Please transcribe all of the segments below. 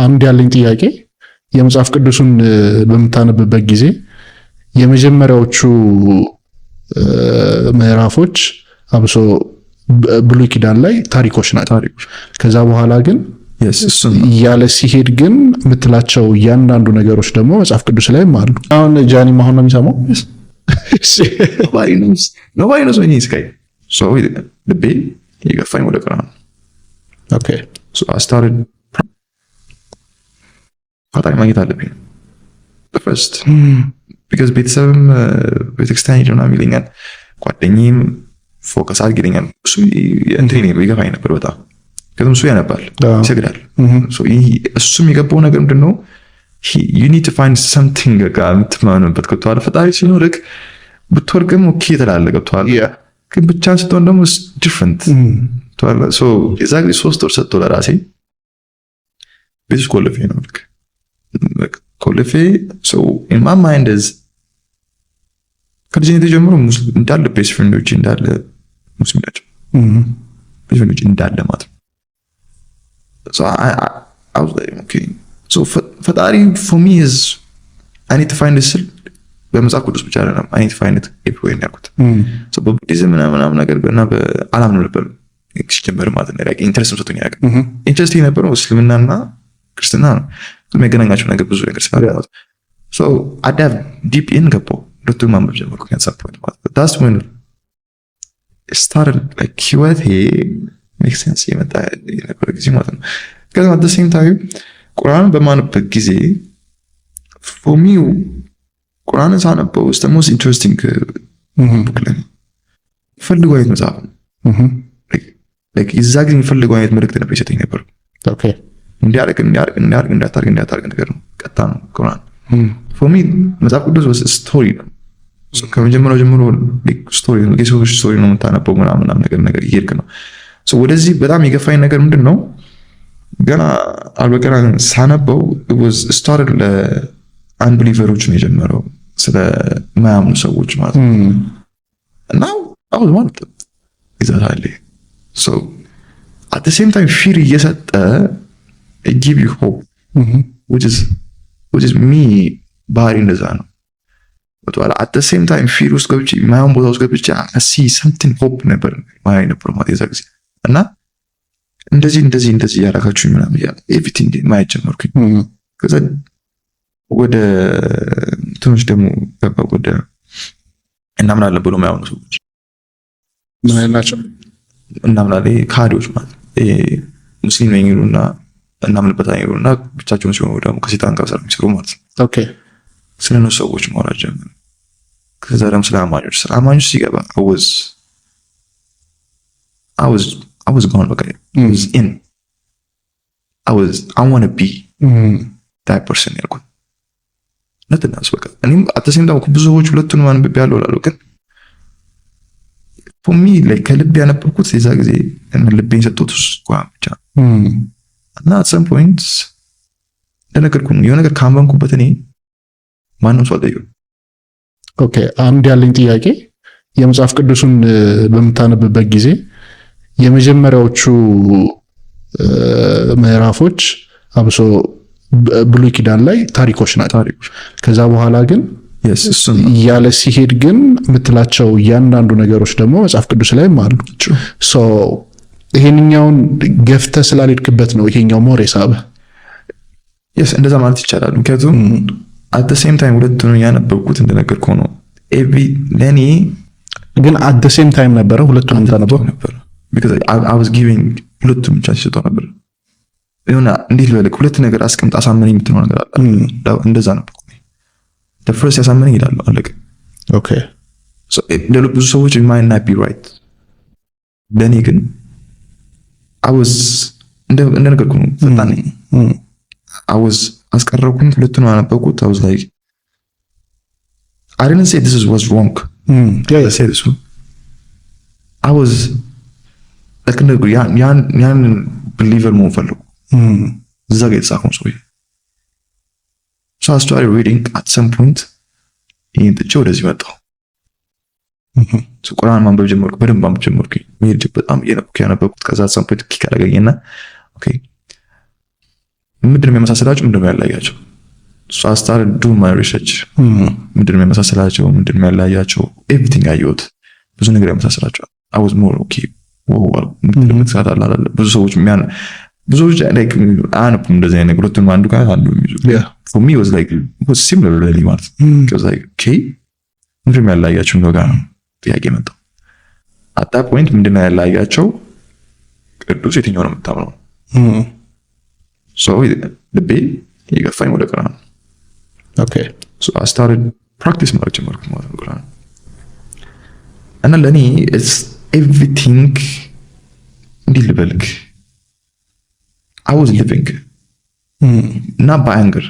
አንድ ያለኝ ጥያቄ፣ የመጽሐፍ ቅዱሱን በምታነብበት ጊዜ የመጀመሪያዎቹ ምዕራፎች አብሶ ብሉይ ኪዳን ላይ ታሪኮች ናቸው። ከዛ በኋላ ግን እያለ ሲሄድ ግን የምትላቸው እያንዳንዱ ነገሮች ደግሞ መጽሐፍ ቅዱስ ላይም አሉ። አሁን ጃኒ አሁን ነው የሚሰማው። Nobody knows። ልቤ የገፋኝ ወደ ቁርአን። Started ፈጣሪ ማግኘት አለብኝ first, because ቤተሰብም ቤተክርስቲያን ሂድ ምናምን ይለኛል፣ ጓደኛዬም focus አድርግ ይለኛል። እሱ እንትን ይገፋኝ ነበር በጣም፣ ምክንያቱም እሱ ያነባል፣ ይሰግዳል። እሱም የገባው ነገር ምንድን ነው? You need to find something በቃ የምትማንበት፣ ገብቶሃል። ፈጣሪ ሲኖርክ ብትወርቅም okay ትላለህ፣ ገብቶሃል። ግን ብቻህን ስትሆን ደግሞ different። የዛ ጊዜ 3 ወር ሰጥቶ ለራሴ ቤት ውስጥ ቆልፌ ነው፣ ቆልፌ። In my mind is ከልጅነቴ ጀምሮ እንዳለ best friend ኦች እንዳለ ሙስሊም ናቸው። Best friend ኦች እንዳለ ማለት ነው። ፈጣሪ for me is I need to find ስል በመጽሐፍ ቅዱስ ብቻ አይደለም፣ I need to find it everywhere ያልኩት። በቡዲዝም ምናምን ነገር እና አላምንም ነበር ሲጀመር ማለት ነው። Interest ም ሰጥቶኝ አያውቅም። Interest የነበረው እስልምናና ክርስትና ነው። የሚያገናኛቸው ነገር ብዙ ነገር ስላለ ማለት ነው። I dive deep in ገባሁ፣ ሁለቱን ማንበብ ጀመርኩ። At some point ማለት that's when it started like ህይወቴ make sense የመጣ የነበረ ጊዜ ማለት ነው። ከዛ at the same time ቁርአንን በማነብበት ጊዜ for me ቁርአንን ሳነበው it's the most interesting book ለኔ። ፈልገው አይነት መጽሐፍ ነው። የዛ ጊዜ የሚፈልገው አይነት መልእክት ነበር ይሰጠኝ ነበር። እንዲያርግ እንዲያርግ እንዲያርግ፣ እንዳታርግ እንዳታርግ ነገር ነው። ቀጥታ ነው ቁርአን። For me መጽሐፍ ቅዱስ story ነው። ከመጀመሪያው ጀምሮ story ነው፣ የሰዎች story ነው የምታነበው ምናምን ነገር ነገር እየሄድክ ነው። ወደዚህ በጣም የገፋኝ ነገር ምንድን ነው? ገና አልበቀራን ሳነበው started ለ unbeliever ኦች ነው የጀመረው፣ ስለማያምኑ ሰዎች ማለት ነው። እና አሁን ማለት ይዛታል at same time fear እየሰጠ give you hope, which is me ባህሪ እንደዛ ነው። At same time fear ውስጥ ገብቼ፣ የማይሆን ቦታ ውስጥ ገብቼ see something hope ነበር ማያ ነበር ማለት የዛ ጊዜ። እና እንደዚህ እንደዚህ እንደዚህ እያደረጋችሁ ምናምን እያለ everything ማየት ጀመርኩኝ። ከዛ ወደ እንትኖች ደግሞ ገባ፣ ወደ እናምናለን ብሎ የማያምኑ ሰዎች። ምን አይነት ናቸው? እናምናለን ካዲዎች ማለት፣ ሙስሊም ነኝ ይሉና እናምንበታለን ይሉና ብቻቸውን ሲሆኑ ደግሞ ከሴጣን ጋር የሚሰሩ ማለት ነው። ስለ እነሱ ሰዎች ማውራት ጀመረ። ከዛ ደግሞ ስለ አማኞች ሲገባ I was gone። በቃ in I was I wanna be that person ያልኩት ነትናስ በቃ እኔም at the same time ብዙ ሰዎች ሁለቱንም አንብቤ ያለው እላለሁ፣ ግን for me like ከልብ ያነበብኩት የዛ ጊዜ ልቤን ሰጥቶት ቁርአን ብቻ። እና at some point እንደነገርኩህ ነው፣ የሆነ ነገር ካመንኩበት እኔ ማንም ሰው አልጠይቅም። Okay፣ አንድ ያለኝ ጥያቄ፣ የመጽሐፍ ቅዱሱን በምታነብበት ጊዜ የመጀመሪያዎቹ ምዕራፎች አብሶ ብሉይ ኪዳን ላይ ታሪኮች ናቸው። ከዛ በኋላ ግን እያለ ሲሄድ ግን የምትላቸው እያንዳንዱ ነገሮች ደግሞ መጽሐፍ ቅዱስ ላይም አሉ። ይሄንኛውን ገፍተህ ስላልሄድክበት ነው ይሄኛው more የሳበ? Yes፣ እንደዛ ማለት ይቻላል። ምክንያቱም at same time ሁለቱን ያነበብኩት እንደነገርኩህ ነው። Every ለእኔ ግን at same time ነበረ ሁለቱንም ታነበው? ነበር because I was giving ሁለቱም chance ይሰጠው ነበር። የሆነ እንዴት ልበልህ፣ ሁለት ነገር አስቀምጥ አሳመነኝ የምትለው ነገር አለ። እንደዛ ነበር። First ያሳመነኝ ይላሉ፣ አለቀ። ብዙ ሰዎች might not be right፣ ለእኔ ግን I was እንደነገርኩህ ነው፣ ፈጣን ነኝ። I was አስቀረብኩኝ፣ ሁለቱን አነበብኩት። I was like I didn't say this was wrong. I say this I was like ያን believer መሆን ፈለጉ፣ እዛ ጋር የተጻፈውን ሰውዬ። So I started reading። At some point ይህን ትቼ ወደዚህ መጣሁ። ቁርአን ማንበብ ጀመርኩ፣ በደንብ ማንበብ ጀመርኩ። መሄድ በጣም እየነበርኩ ያነበብኩት። ከዛ some point kick አደረገኝና okay ምንድን ነው የሚያመሳስላቸው? ምንድን ነው ያለያያቸው? I started do my research። ምንድን ነው የሚያመሳስላቸው? ምንድን ነው ያለያያቸው? Everything አየሁት። ብዙ ነገር ያመሳስላቸዋል። I was more okay። ብዙ ሰዎች ብዙ ሰዎች like አያነቡም እንደዚህ አይነት ነገር፣ ሁለቱንም አንዱ ጋር አንዱ የሚይዙ። For me was like was similar really ማለት ነው። Like okay፣ ምንድን ነው ያለያያቸው የሚለው ጋር ነው ጥያቄ መጣው። At that point ምንድን ነው ያለያያቸው? ቅዱስ የትኛው ነው የምታምነው? So ልቤ የገፋኝ ወደ ቁርአን። So I started practice ማድረግ ጀመርኩ ማለት ነው ቁርአን። እና ለእኔ it's everything። እንዲህ ልበልክ፣ I was living እና በ anger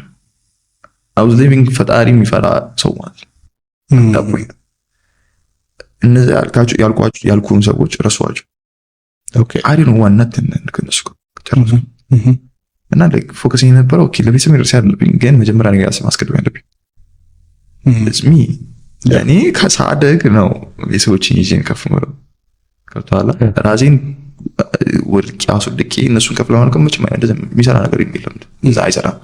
I was living ፈጣሪ የሚፈራ ሰው ማለት ነው። እነዚያ ያልካቸው ያልኳቸው ያልኩህን ሰዎች ረሷቸው። I don't want nothing ከነሱ ጨርሱ። እና like focus የነበረው okay ለቤተሰብ መድረስ ያለብኝ ግን መጀመሪያ ነገር ማስቀደም ያለብኝ me። እኔ ከሳደግ ነው ቤተሰቦችን ይዤ ከፍ ምለው፣ ገብቶሃል? ራሴን ወድቄ አስወድቄ እነሱን ከፍ ለማድረግ መቼም የሚሰራ ነገር የለም፣ እዛ አይሰራም።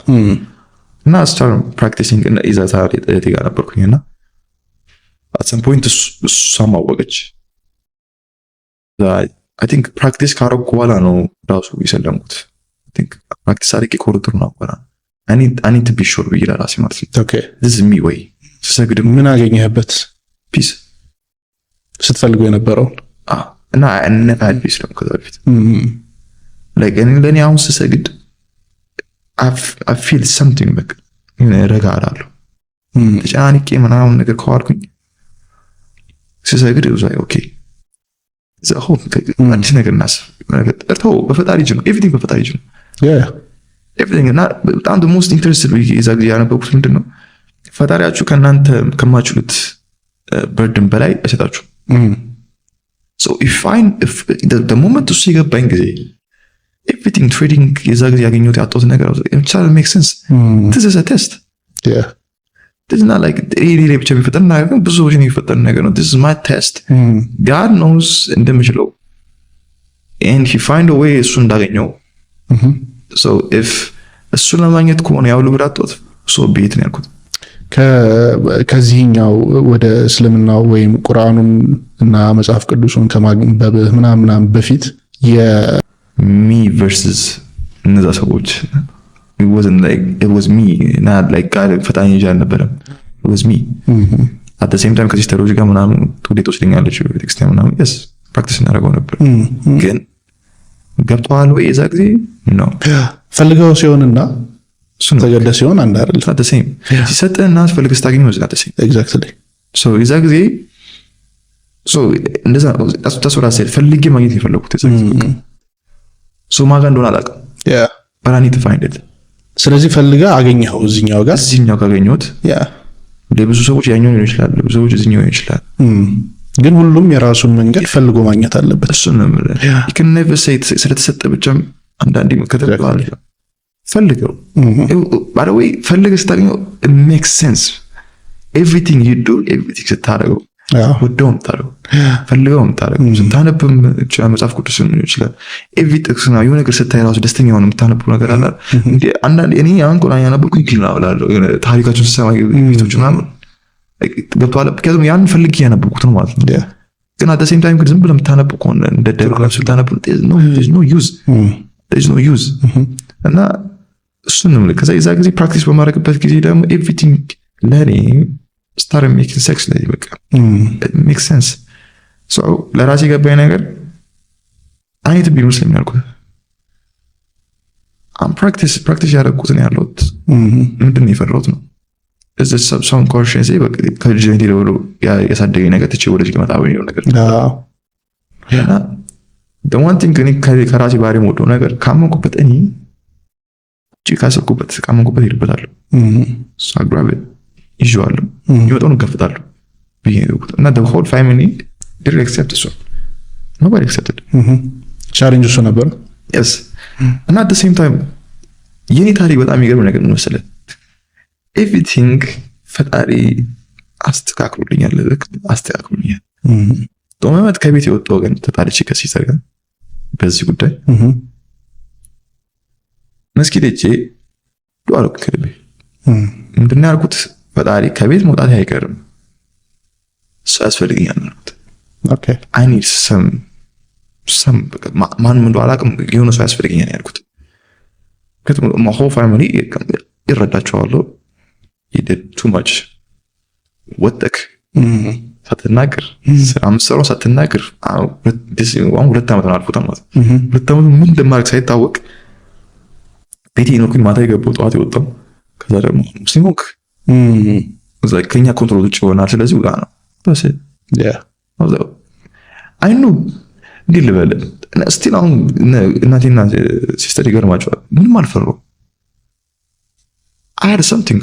እና start practicing። የዛ ሰዓት እህቴ ጋር ነበርኩኝ እና at some point እሷም አወቀች። I think practice ካረኩ በኋላ ነው ራሱ የሰለምኩት። Practice አድርጌ ከሁለት ወር በኋላ I need to be sure ብዬ ለራሴ ማለት ነው። This is me ወይ ስሰግድም ምን አገኘህበት? Peace። ስትፈልገው የነበረውን። እና never had peace ደግሞ ከዛ በፊት። Like እኔ ለእኔ አሁን ስሰግድ I feel something፣ በቃ ረጋ እላለሁ። ተጨናንቄ ምናምን ነገር ከዋልኩኝ ስሰግድ okay አዲስ ነገር እናስብ። ተው፣ በፈጣሪ እጅ ነው everything፣ በፈጣሪ እጅ ነው everything። እና በጣም most interested የዛ ጊዜ ያነበብኩት ምንድን ነው፣ ፈጣሪያችሁ ከእናንተ ከማችሉት burden በላይ አይሰጣችሁም። Moment እሱ የገባኝ ጊዜ everything trading የዛ ጊዜ ያገኘሁት ያጣሁት ነገር make sense። This is a test እና like እኔ ላይ ብቻ የሚፈጠር ነገር ግን ብዙ ሰዎች የሚፈጠር ነገር ነው። This is my test። God knows እንደምችለው and he find a way እሱ እንዳገኘው። So if እሱን ለማግኘት ከሆነ ያው ብር አጣሁት so be it ነው ያልኩት። ከዚህኛው ወደ እስልምናው ወይም ቁርአኑን እና መጽሐፍ ቅዱሱን ከማንበብህ ምናምን ምናምን በፊት Me versus እነዛ ሰዎች it wasn't like it was me, not like God። ፈጣኝ እንጂ አልነበረም። It was me። At the same time ከ sister ኦች ጋር ምናምን ትውዴ ትወስደኛለች ቤተክርስቲያን ምናምን፣ yes practice እናደርገው ነበር። ግን ገብተዋል ወይ የዛ ጊዜ ነው። ፈልገው ሲሆንና ተገደ ሲሆን አንድ አይደለም። Not the same። ሲሰጥህ እና ፈልገህ ስታገኘው not the same። So የዛ ጊዜ so እንደዛ that's what I said፣ ፈልጌ ማግኘት የፈለኩት የዛ ጊዜ። So ማጋ እንደሆነ አላውቅም but I need to find it። ስለዚህ ፈልገህ አገኘኸው እዚህኛው ጋር። እዚህኛው ካገኘሁት ለብዙ ሰዎች ያኛው ሊሆን ይችላል፣ ለብዙ ሰዎች እዚህኛው ሊሆን ይችላል። ግን ሁሉም የራሱን መንገድ ፈልጎ ማግኘት አለበት። እሱን ነው የምልህ። You can never say ስለተሰጠ ብቻም አንዳንዴ ከተባለ ፈልገው፣ by the way ፈልገህ ስታገኘው it makes sense everything you do። Everything ስታደርገው ወደው የምታደርገው፣ ፈልገው የምታደርገው፣ ስታነብም ይችላል፣ መጽሐፍ ቅዱስ ይችላል፣ every ጥቅስ ነው። የሆነ ነገር ስታይ ራሱ ደስተኛ ሆነ የምታነበው ነገር አለ። አንዳንዴ እኔ አሁን ቁርአን ያነበብኩኝ ግን እላለሁ ታሪካቸውን ስሰማ ቤቶች ምናምን ገብቶሃል። ምክንያቱም ያን ፈልጌ ያነበብኩት ነው ማለት ነው። ግን at same time ግን ዝም ብለህ የምታነብ ከሆነ እንደ ደብረ ስታነብ no use, no use። እና እሱን ነው። ከዛ የዛ ጊዜ practice በማድረግበት ጊዜ ደግሞ everything ለእኔ start making sense ላይ በቃ make sense። ለራሴ የገባኝ ነገር I need to be ሙስሊም ያልኩት practice ያደረግኩት ነው ያለሁት። ምንድን ነው የፈራሁት ነው ሰውን conscience ከልጅነቴ ደብሎ ያሳደገኝ ነገር ትቼ ወደዚህ ልመጣ የሚለው ነገር። እና one thing እኔ ከራሴ ባህሪ የምወደው ነገር ካመንኩበት፣ እኔ ካሰብኩበት ካመንኩበት ሄድበታለሁ። አግራቤ ይዤዋለሁ፣ የሚመጣውን እጋፍጣለሁ ብዬ ነው። እና whole family didn't accept እሱ፣ nobody accepted። Challenge እሱ ነበር። Yes። እና at same time የኔ ታሪክ በጣም የሚገርም ነገር ምን መሰለህ? Everything ፈጣሪ አስተካክሎልኛል፣ አስተካክሎልኛል። ጦመመት ከቤት የወጣው ግን ተጣልቼ ከ sister ጋር በዚህ ጉዳይ መስጊድ ሄጄ ዱዓ አደረኩ ከልቤ። ምንድን ነው ያልኩት? ፈጣሪ ከቤት መውጣት አይቀርም፣ ሰው ያስፈልገኛል አልኩት። I need some ማንም እንደው አላውቅም፣ የሆነ ሰው ያስፈልገኛል ያልኩት። ምክንያቱም whole family ይረዳቸዋለሁ። Too much ወጠክ ሳትናገር፣ ስራ የምትሰራው ሳትናገር፣ አሁን 2 ዓመት ነው አልፎታል ማለት ነው። 2 ዓመቱ ምን እንደማድረግ ሳይታወቅ ቤቴ ኖርኩኝ። ማታ የገባው ጠዋት የወጣው፣ ከዛ ደግሞ ሙስሊም ሆንክ ከኛ control ውጭ ይሆናል። ስለዚህ ውጣ ነው። I know እንዲህ ልበል still አሁን እናቴና sister ይገርማቸዋል። ምንም አልፈራሁም። I had something.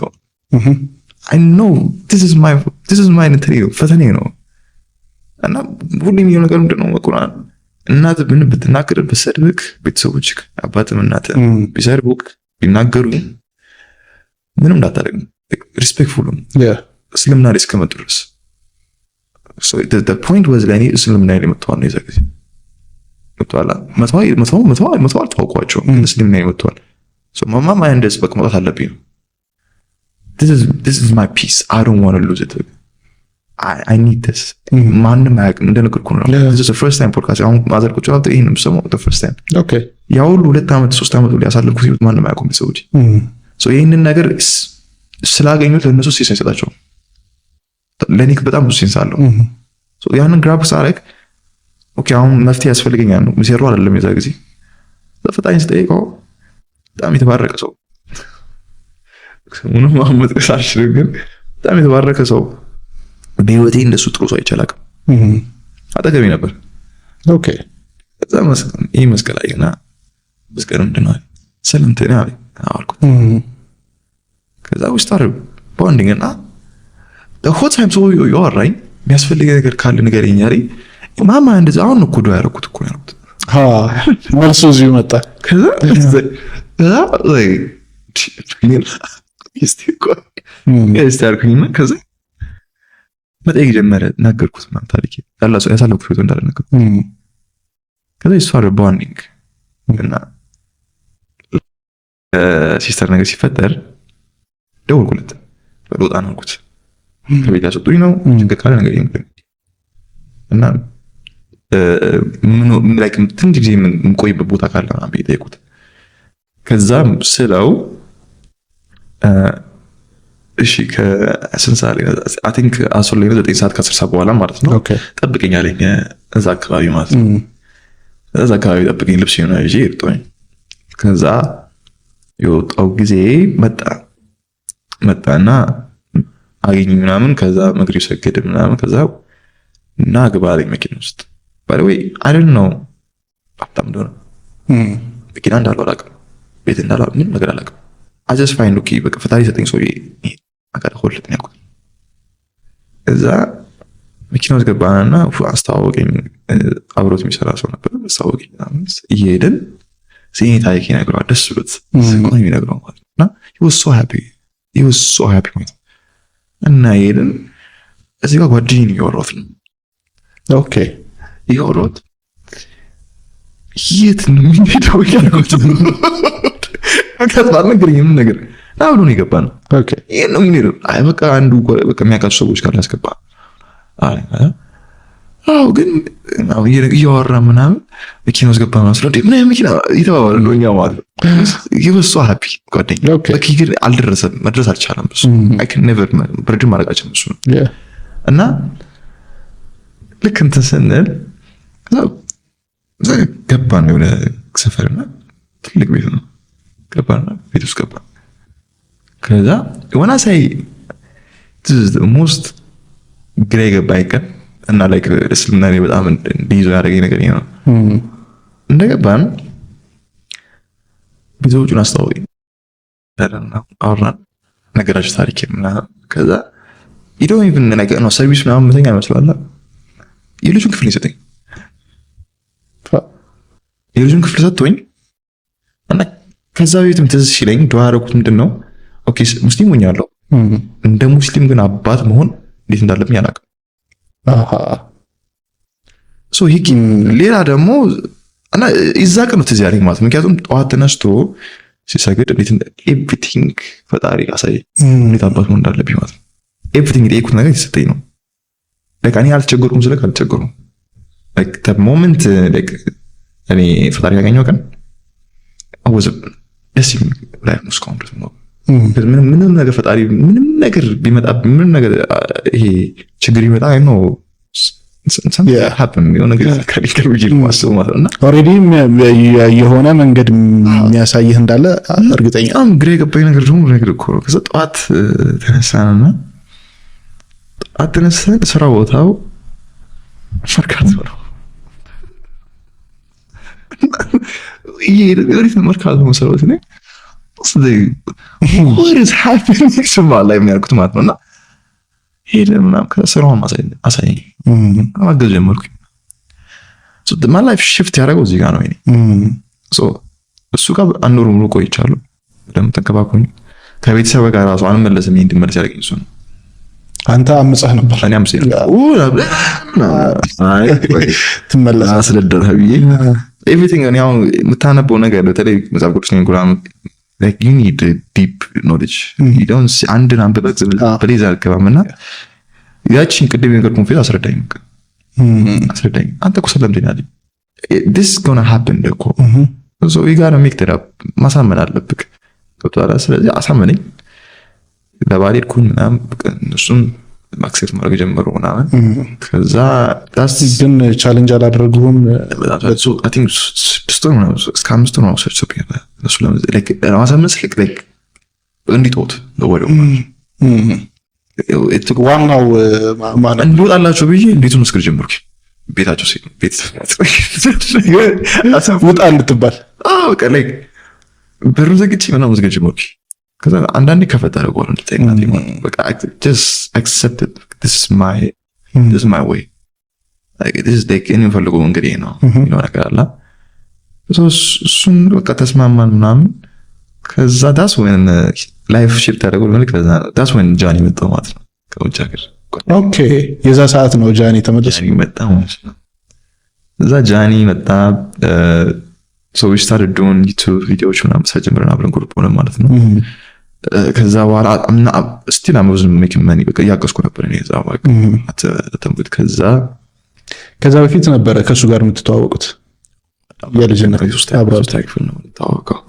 I know this is my እንትን ፈተኔ ነው። እና ሁሌ የሚለው ነገር ምንድን ነው? ቁርአን እናት ምን ብትናገር ብትሰድብክ፣ ቤተሰቦች አባትም እናት ቢሰድቡክ ቢናገሩ ምንም እንዳታደርግ፣ respectful እስልምና ላይ እስከመጡ ድረስ። Point was ለእኔ እስልምና ላይ መጥተዋል ነው። የዛ ጊዜ መጥተዋል። መተው አልተዋውቋቸውም፣ ግን እስልምና ላይ መጥተዋል። ማማ እንደዚህ በቃ መውጣት አለብኝ ነው። This is my peace. I don't want to lose it. I need this. ማንም አያውቅም፣ እንደነገርኩህ ነው። This is the first time podcast አሁን mother ቁጭ ብላ ይሄን የምሰማው the first time። ያ ሁሉ 2 ዓመት 3 ዓመት ሁሉ ያሳለፍኩት ህይወት ማንም አያውቁም ቤተሰቦች። ይህንን ነገር ስላገኙት ለእነሱ sense አይሰጣቸውም። ለእኔ በጣም ብዙ sense አለው። ያንን grab ሳረግ okay አሁን መፍትሄ ያስፈልገኛል ነው፣ ሚሰሩ አይደለም። የዛ ጊዜ ፈጣኝ ስጠይቀው በጣም የተባረከ ሰው፣ ስሙንም አሁን መጥቀስ አልችልም፣ ግን በጣም የተባረከ ሰው፣ በህይወቴ እንደሱ ጥሩ ሰው አይቼ አላውቅም። አጠገቤ ነበር። ከዛ ይህ መስቀል አየና መስቀል ምንድን ነው አለኝ። ሰለምቴ ነው አለኝ። አልኩት። ከዛ we started bonding እና whole time ሰው ያወራኝ የሚያስፈልገ ነገር ካለ ንገረኝ አለኝ። ማማ እንደዚህ አሁን እኮ ዱዓ ያደረኩት እኮ ነው ያልኩት። መልሱ እዚሁ መጣ። ከዛ እስቲ አልኩኝና ከዛ መጠየቅ ጀመረ። ነገርኩት ምናምን ታሪኬ ያሳለፍኩት ህይወት እንዳለ ነገርኩት። ከዛ started bonding እና sister ነገር ሲፈጠር ደወልኩለት። ልወጣ ነው አልኩት። ከቤት ያስወጡኝ ነው፣ ችግር ካለ ነገር እና ትንሽ ጊዜ የምቆይበት ቦታ ካለ ምናምን ብዬ ጠየቁት። ከዛም ስለው እሺ ከስንት ሰዓት ላይ፣ I think 10 ላይ፣ 9 ሰዓት ከ10 ሰዓት በኋላ ማለት ነው፣ ጠብቀኝ አለኝ። እዛ አካባቢ ማለት ነው። እዛ አካባቢ ጠብቀኝ፣ ልብስ የሆነ ይዤ ሄድኩኝ። ከዛ የወጣው ጊዜ መጣ መጣና አገኘኝ ምናምን። ከዛ መግሪብ ሰገድ ምናምን። ከዛ እና ግባ አለኝ መኪና ውስጥ። By the way, I don't know ሀብታም እንደሆነ፣ መኪና እንዳለው አላውቅም፣ ቤት እንዳለው ምንም ነገር አላውቅም። I just find okay በቃ ፈጣሪ ሰጠኝ ሰውዬ አጋር ሆልት ነው ያልኩት። እዛ መኪና ውስጥ ገባንና አስተዋወቀኝ። አብሮት የሚሰራ ሰው ነበር። አስተዋወቀኝ። እየሄድን የኔ ታሪክ ይነግረዋል። ደስ ብሎት ስቆ የሚነግረው ማለት ነው። እና he was so happy, he was so happy ማለት ነው። እና ሄድን፣ እዚህ ጋር ጓደኛዬን እያወራሁት ነው። እያወራሁት የት ነው የሚሄደው እያልኩት ነው። ምክንያቱም አልነገረኝም ምንም ነገር ና ብሎ ነው የገባ ነው። ይሄን ነው የሚሄደው። አይ በቃ አንዱ በቃ የሚያውቃቸው ሰዎች ካለ ያስገባ። አዎ ግን እያወራ ምናምን መኪና ውስጥ ገባ ምናምን ስለው ምን አይነት መኪና እየተባባልን ነው እኛ ማለት ነው። He was so happy ጓደኛ በቃ ግን አልደረሰም፣ መድረስ አልቻለም። እሱ I can never ብርድን ማድረግ አልችልም እሱ ነው። እና ልክ እንትን ስንል ከዛ ገባን የሆነ ሰፈርና ትልቅ ቤት ነው። ገባንና ቤት ውስጥ ገባን። ከዛ የሆነ ሳይ most ግራ የገባኝ ቀን እና like እስልምና ላይ በጣም እንዲይዘው ያደረገኝ ነገር ይሄ ነው። እንደገባን ቤተሰቦቹን አስተዋወቀኝ፣ አወራን፣ ነገራቸው ታሪክ ምናምን። ከዛ you don't even ነገር ነው service ምናምን መተኛ ይመስላል። የልጁን ክፍል ይሰጠኝ፣ የልጁን ክፍል ሰጥቶኝ እና ከዛ ቤትም ትዝ ሲለኝ ዱዓ ያደረኩት ምንድን ነው፣ okay ሙስሊም ሆኛለሁ፣ እንደ ሙስሊም ግን አባት መሆን እንዴት እንዳለብኝ አላውቅም። So ሌላ ደግሞ እና የዛ ቀን ነው ትዝ ያለኝ ማለት፣ ምክንያቱም ጠዋት ተነስቶ ሲሰግድ እንዴት everything ፈጣሪ አሳየ፣ እንዴት አባት መሆን እንዳለብኝ ማለት ነው። Everything የጠየኩት ነገር የተሰጠኝ ነው። Like እኔ አልቸገርኩም ስልክ አልቸገርኩም። Like the moment like እኔ ፈጣሪ ያገኘው ቀን I was ደስ የሚል life ነው እስካሁን ድረስ ነው። ምንም ነገር ፈጣሪ ምንም ነገር ቢመጣ፣ ምንም ነገር ይሄ ችግር ቢመጣ I know የሆነ ነገር ይሳካል ብዬ ነው የማስበው ማለት ነው። እና Already የሆነ መንገድ የሚያሳይህ እንዳለ እርግጠኛ። በጣም ግራ የገባኝ ነገር ደግሞ ነገር እኮ ነው። ከዛ ጠዋት ተነሳንና ጠዋት ተነሳን፣ ስራ ቦታው መርካቶ ነው። ይሄ መርካቶ መሰረት ነው። What is happening ላይ ምን ያልኩት ማለት ነው። እና ሄደ ምናምን፣ ከዛ ስራውን አሳየኝ፣ ማገዝ ጀመርኩኝ። My life shift ያደረገው እዚህ ጋር ነው። እሱ ጋር አንድ ወር ሙሉ ቆይቻለሁ። በደንብ ተንከባክቦኝ ከቤተሰብ ጋር ራሱ አንመለስም፣ እንድመለስ ያደረገኝ እሱ ነው። አንተ አምፀህ ነበር። እኔ አምፄ ትመለስ አስለደረ ብዬ everything። እኔ አሁን የምታነበው ነገር በተለይ መጽሐፍ ቅዱስ ቁርአን like you need deep knowledge። You don't አንድን አንብበህ በሌዛ አልገባም። እና ያቺን ቅድም የነገርኩህን phase አስረዳኝ አስረዳኝ። አንተ እኮ ሰለምቴን አለኝ፣ this gonna happen እኮ፣ so you gotta make it up፣ ማሳመን አለብህ፣ ገብቶሃል? ስለዚህ አሳመነኝ። ለባሌ ሄድኩኝ ምናምን፣ እነሱም accept ማድረግ ጀመሩ ምናምን። ከዛ ግን challenge አላደረጉህም? 6 ወር ምናምን፣ እስከ 5 ወር ምናምን ሰጅቶብኛል። እነሱ ለማሳመን ስልክ እንዲተውት ወሬው ዋናው እንዲወጣላቸው ብዬ ቤቱን መስክር ጀመርኩ። ቤታቸው ቤት ውጣ እንድትባል። በቃ like በሩን ዘግቼ ምናምን መዝገብ ጀመርኩ። ከዛ አንዳንዴ ከፈት አደርገዋለሁ እንድታይ፣ በቃ just accept it፣ this is my way፣ like this is like እኔ የምፈልገው መንገድ ይሄ ነው የሚለው ነገር አለ። እሱን በቃ ተስማማን ምናምን። ከዛ that's when life shift ያደረገው መልክ፣ that's when ጃኒ መጣው ማለት ነው ከውጭ ሀገር። Okay፣ የዛ ሰዓት ነው ጃኒ ተመለሰ። ጃኒ መጣ ማለት ነው። እዛ ጃኒ መጣ። So we started doing YouTube ቪዲዮዎች ምናምን መስራት ጀምረን አብረን group ሆነ ማለት ነው። ከዛ በኋላ still I wasn't making money፣ በቃ እያገዝኩ ነበር እኔ እዛ ተንቡት። ከዛ ከዛ በፊት ነበረ ከእሱ ጋር የምትተዋወቁት? የልጅነት ሶስተኛ ክፍል ነው የምንተዋወቀው።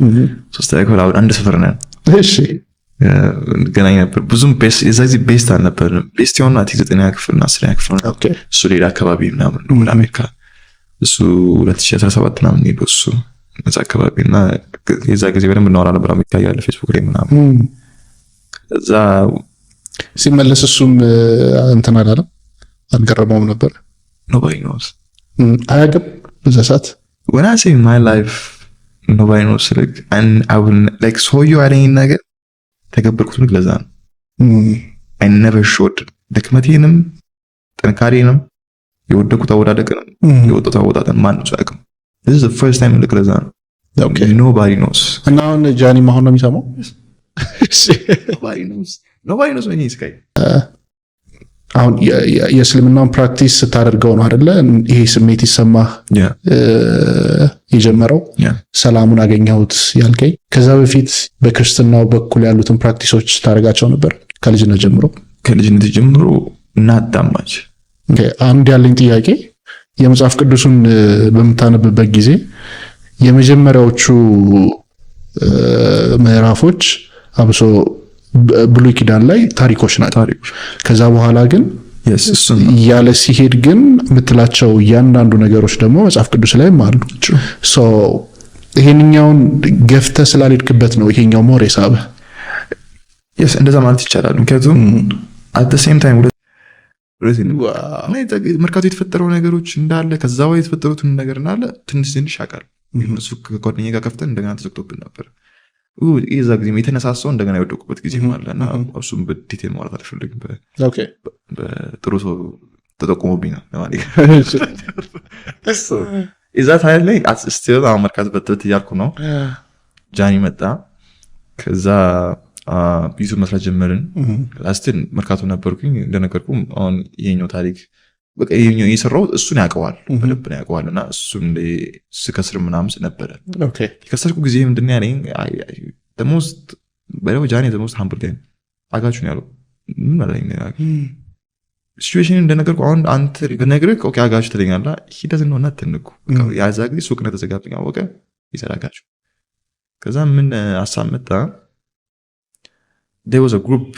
ሶስተኛ ክፍል አንድ ሰፈር ነን። እንገናኝ ነበር። ብዙም የዛ ጊዜ best አልነበርንም። Best የሆነ አይ ዘጠነኛ ክፍል እና 10ኛ ክፍል ነው። እሱ ሌላ አካባቢ ምናምን ወደ አሜሪካ፣ እሱ 2017 ምናምን ሄዶ እሱ እዛ አካባቢ እና የዛ ጊዜ በደንብ እናወራ ነበር። አሜሪካ እያለ ፌስቡክ ላይ ምናምን። ከዛ ሲመለስ እሱም እንትን አላለም፣ አልገረመውም ነበር? Nobody knows። አያውቅም በዛ ሰዓት? When I say my life nobody knows, like and I will like ሰውየው ያለኝን ነገር ተገበርኩት። ልክ ለዛ ነው I never showed ድክመቴንም ጥንካሬንም፣ የወደኩት አወዳደቅንም የወጣሁት አወጣጥን ማንም ሰው አያውቅም። This is the first time። ልክ ለዛ ነው nobody knows። እና አሁን ጃኒ አሁን ነው የሚሰማው? Nobody knows, nobody knows when he's guy። አሁን የእስልምናውን practice ስታደርገው ነው አይደለ? ይሄ ስሜት ይሰማህ የጀመረው፣ ሰላሙን አገኘሁት ያልከኝ። ከዛ በፊት በክርስትናው በኩል ያሉትን practice ኦች ስታደርጋቸው ነበር ከልጅነት ጀምሮ? ከልጅነት ጀምሮ not that much። አንድ ያለኝ ጥያቄ የመጽሐፍ ቅዱሱን በምታነብበት ጊዜ የመጀመሪያዎቹ ምዕራፎች አብሶ ብሉይ ኪዳን ላይ ታሪኮች ናቸው። ከዛ በኋላ ግን እያለ ሲሄድ ግን የምትላቸው እያንዳንዱ ነገሮች ደግሞ መጽሐፍ ቅዱስ ላይም አሉ። ይሄንኛውን ገፍተህ ስላልሄድክበት ነው ይሄኛው more የሳበህ? Yes፣ እንደዛ ማለት ይቻላል። ምክንያቱም at same time መርካቶ የተፈጠረው ነገሮች እንዳለ፣ ከዛ በኋላ የተፈጠሩትን ነገር እንዳለ ትንሽ ትንሽ ያውቃል። እሱ ከጓደኛ ጋር ከፍተን እንደገና ተዘግቶብን ነበር። የዛ ጊዜ የተነሳሳው እንደገና የወደቁበት ጊዜ አለ እና እሱም በ detail ማለት አልፈልግም። በጥሩ ሰው ተጠቁሞብኝ ነው። የዛ time ላይ still አሁን መርካቶ በትበት እያልኩ ነው። ጃኒ መጣ። ከዛ YouTube መስራት ጀመርን። Still መርካቶ ነበርኩኝ እንደነገርኩ። አሁን ይሄኛው ታሪክ በቃ ይኸኛው የሰራው እሱን ያውቀዋል፣ በደንብ ነው ያውቀዋል። እና እሱን ስከስር ምናምን ነበረ። የከሰርኩ ጊዜ ምንድን ነው ያለኝ? Most ጃኒ most humble guy፣ አጋችሁ ነው ያለው። ምን አለኝ? Situation እንደነገርኩህ አሁን አንተ ብነግርህ okay አጋችሁ ትለኛለህ። He doesn't know nothing እኮ። ያዛ ጊዜ ሱቅ እንደተዘጋብኝ አወቀ፣ ይሰራ አጋችሁ። ከዛ ምን ሀሳብ መጣ? There was a group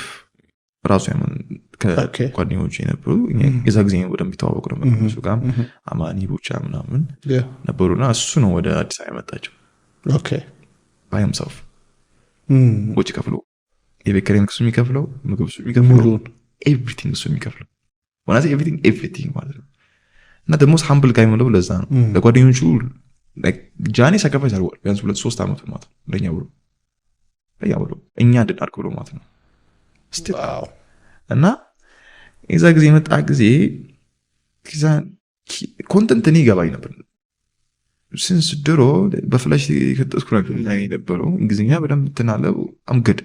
ራሱ ያመን ከጓደኞቹ የነበሩ፣ የዛ ጊዜ በደንብ ይተዋወቁ ነበር እሱ ጋር፣ አማኒ፣ ቡቻ ምናምን ነበሩና እሱ ነው ወደ አዲስ አበባ የመጣቸው by himself፣ ወጪ ከፍሎ፣ የቤት ኪራይን እሱ የሚከፍለው፣ ምግብ እሱ የሚከፍለው፣ ሙሉውን። Everything እሱ የሚከፍለው፣ when I say everything, everything ማለት ነው። እና ደግሞ humble guy የምለው ለዛ ነው። ለጓደኞቹ like ጃኒ sacrifice አድርጓል ቢያንስ 2-3 ዓመቱ ማለት ነው ለኛ ብሎ እኛ እንድናድግ ብሎ ማለት ነው። Still እና የዛ ጊዜ የመጣ ጊዜ content እኔ ይገባኝ ነበር። Since ድሮ በ flash የከተትኩ ነበር የነበረው። እንግሊዝኛ በደንብ እንትን አለ፣ I'm good.